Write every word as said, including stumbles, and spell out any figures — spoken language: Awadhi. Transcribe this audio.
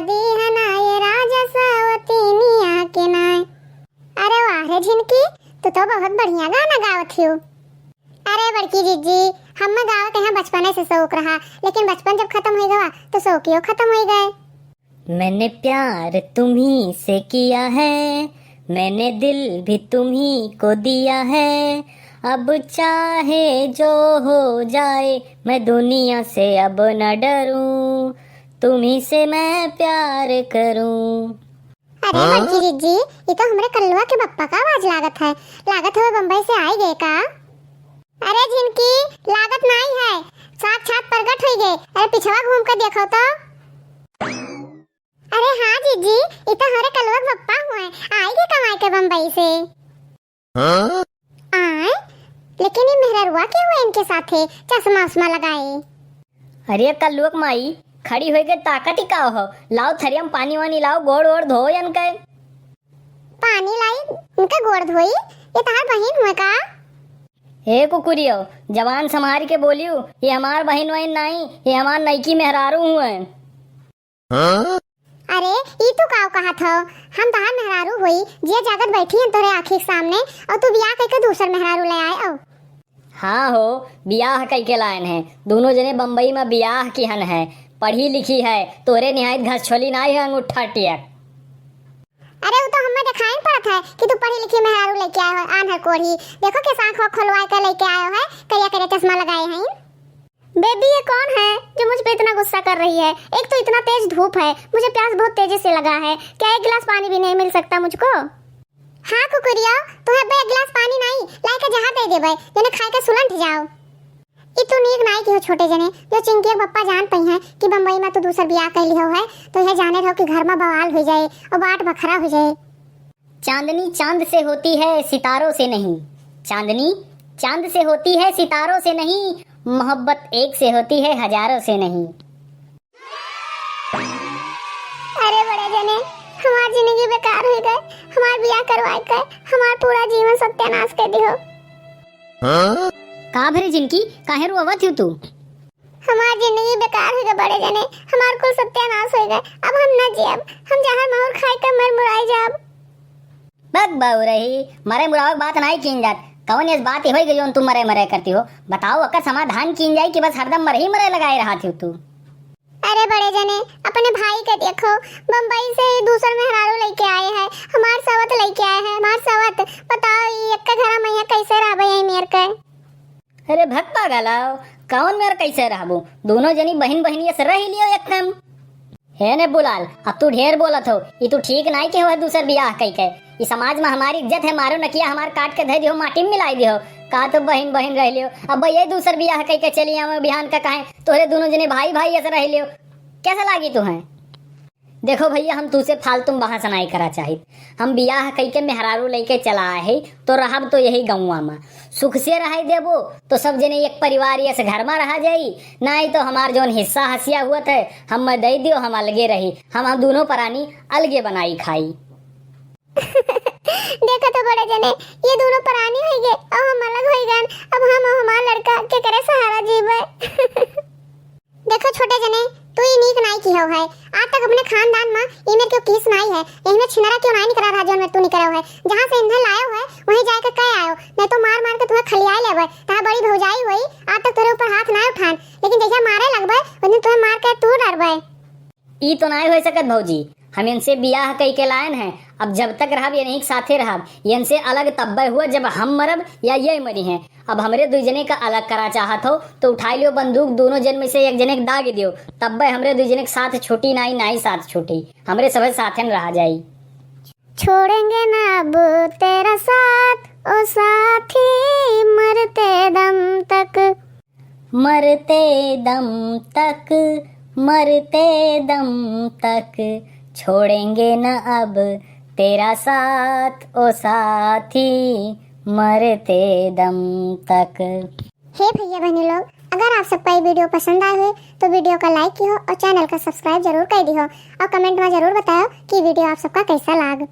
दीहना ये राजा सवतिनिया के नाय। अरे वाह रे झिनकी, तू तो बहुत बढ़िया गाना गावत हियो। अरे बड़की जिज्जी, हम्मे गावे के यहाँ बचपने से शौक रहा, लेकिन बचपन जब खत्म होइ गवा, तो शौकियो खत्म होइ गए। मैंने प्यार तुम्ही से किया है, मैंने दिल भी तुम्ही को दिया है, अब चाहे जो हो जाए, मैं दुनिया से अब न डरूं, तुम्ही से मैं प्यार करूं। अरे हाँ? बड़की जिज्जी, ई तो हमरे कल्लुआ के बप्पा का आवाज लागत है। लागत हवे बम्बई से आइ गए का? अरे झिनकी, लागत नाई है, साक्षात प्रगट होइ गए। अरे पिछवा घूम के देखो तो। अरे हाँ जिज्जी, ई तो हमरे कल्लुआ के बप्पा हुए, आइ गए कमाई के बम्बई से। हाँ? आय, लेकिन ई मेहररुआ के हुए इनके साथे चश्मा उश्मा लगाए? अरे कल्लुआ के माई, खड़ी होइ के ताकत ही का हो? लाओ थरिया में पानी वानी लाओ, गोड़ वोड़ धो इनके। पानी लाई, इनका गोड़ धोई? ये तहार बहिन हुए का? ए कुकुरियो, जबान संभार के बोलियो, ये हमार बहिन वहिन नाई, ये हमार नईकी मेहरारू हुए। हाँ? अरे, ई तू काव कहत हो? हम तहार मेहरारू होई, जिया जागत बैठी हन तोरे आँखी के सामने, और तू बियाह कइके दूसर मेहरारू ले आए हो। हाँ हो, बियाह कइके लायन है। दोनों जने बम्बई में बियाह किहन है, पढ़ी लिखी है, तोरे निहायत घसछोली नाई है, अंगूठा टियर। अरे, उ तो हमें देखाइन पड़त है कि तू पढ़ी लिखी मेहरारू लइके आए हो, आन्हर कोढ़ी। देखो, कैसा आँख खोलवाए के लइके आए हो है, करिया करिया चश्मा लगाए हैं। बेबी, ये कौन है जो मुझ पे इतना गुस्सा कर रही है? एक तो इतना तेज धूप है, मुझे प्यास बहुत तेजी से लगा है। क्या एक गिलास पानी भी नहीं मिल सकता मुझको? हाँ कुकुरिया, तुहे अब्बे एक गिलास पानी नाई, लाइके जहाँ दे देबे, जने खाइके सुलंठ जाओ। ई तू नीक नाई किहो छोटे जने, जो चिंकी के पप्पा जान पइहें कि बम्बई में तू दूसर बियाह कइ लिहो है, तो यह जाने रहो कि घर में बवाल होइ जाए और बाट बखरा होइ जाए। चांदनी चांद से होती है, सितारों से नहीं। चांदनी चांद से होती है, सितारों से नहीं। मोहब्बत एक से होती है, हजारों से नहीं। अरे बड़े जने, हमार जिंदगी बेकार होइ गए, हमार बियाह करवाए के, हमार पूरा जीवन सत्यानाश कर दिहो। हाँ? का भरे जिनकी, काहे रोवत हो तू? हमार जिंदगी बेकार होइ गए बड़े जने, हमार कुल सत्यानाश होइ गए। अब हम न जियब, हम जहर माहुर खाइके मर मुराई जाब। बक बउरही, मरे मुरावे के बात नाई कीन जात। कौन इस बात होइ गई जोन तू मरे मरे करती हो? बताओ, ओकर समाधान कीन जाई कि बस हरदम मरही मरे लगाए रहत हो तू? अरे बड़े जने, अपने भाई के देखो, बम्बई से ही दूसर मेहरारू लइके आए हैं, हमार सवत लइके आए हैं, हमार सवत। बताओ, ई एक्के घरा में यहाँ कैसे रहबे यही मेर के? अरे भक पागल आओ, कौन मेर कैसे रहबो? दोनों जनी बहिन बहिन यस रह लियो एकदम। हे ने बुलाल, अब तू ढेर बोलत हो, ई तू ठीक नाई के हो है दूसर बियाह कइके। ई समाज में हमारी इज्जत है, मारो नकिया हमार काट के धइ दिहो, माटी में मिलाई दिहो। का तो बहिन बहिन रह लियो, अब ये दूसर बियाह कइके चली आवे बिहान का काहे? तोहरे दोनों जने भाई भाई ऐसे रह लियो, कैसे लागी तुहें? देखो भैया, हम तूसे फालतू में बहस नाई करा चाहित। हम बियाह कइके मेहरारू लइके चला आए है, तो रहब तो यही गौवा में। सुख से रहे देबो, तो सब जने एक परिवार यस घर में रहा जाई, नाई तो हमार जौन हिस्सा हसिया हुअत है, हम्मे दइ दियो, हम अलगे रही, हम, हम दोनों परानी अलगे बनाई खाई। देखो तो बड़े जने, ये दोनों परानी होइ गए, अब हम अलग होइ गए, अब हम और हमार लड़का केकरे सहारा जीबे? देखो छोटे जने, तू ई नीक नाई किहो है। आज तक अपने खानदान में ई मेर क्यों किस नाई है, यही में छिनरा क्यों नाई निकरा रहा, जौन में तू निकरा है। जहाँ से इन्हें लायो है, वहीं जाके कह आयो, नहीं तो मार मार के तुम्हें खलियाए लेबे। तहाँ बड़ी भौजाई हुई, आज तक तोरे ऊपर हाथ ना उठान, लेकिन जैसे मारे लगबे, उस दिन तुम्हें मार के तू डरबे। ई तो नाई होइ सकत भौजी, हम इनसे बियाह कइके लायन हैं। अब जब तक रहब, इन्हीं के साथे रहब। इनसे अलग तब्बे हुआ जब हम मरब या ये मरी हैं। अब हमरे दुई जने का अलग करा चाहत हो तो उठाई लियो बंदूक, दोनों जन में से एक जने के दाग दियो, तब्बे हमरे दुई जने के साथ छूटी नाई, नाई साथ छूटी, हमरे सभे साथे न रहा जाई। छोड़ेंगे ना अब तेरा साथ ओ साथी, मरते दम तक। मरते दम तक, मरते दम तक, छोड़ेंगे न अब तेरा साथ ओ साथी, मरते दम तक। हे भैया बहनी लोग, अगर आप सबका ये video पसंद आए हुए तो video का like किहो और channel का subscribe जरूर कर दिहो और comment में जरूर बताओ कि video आप सबका कैसा लाग।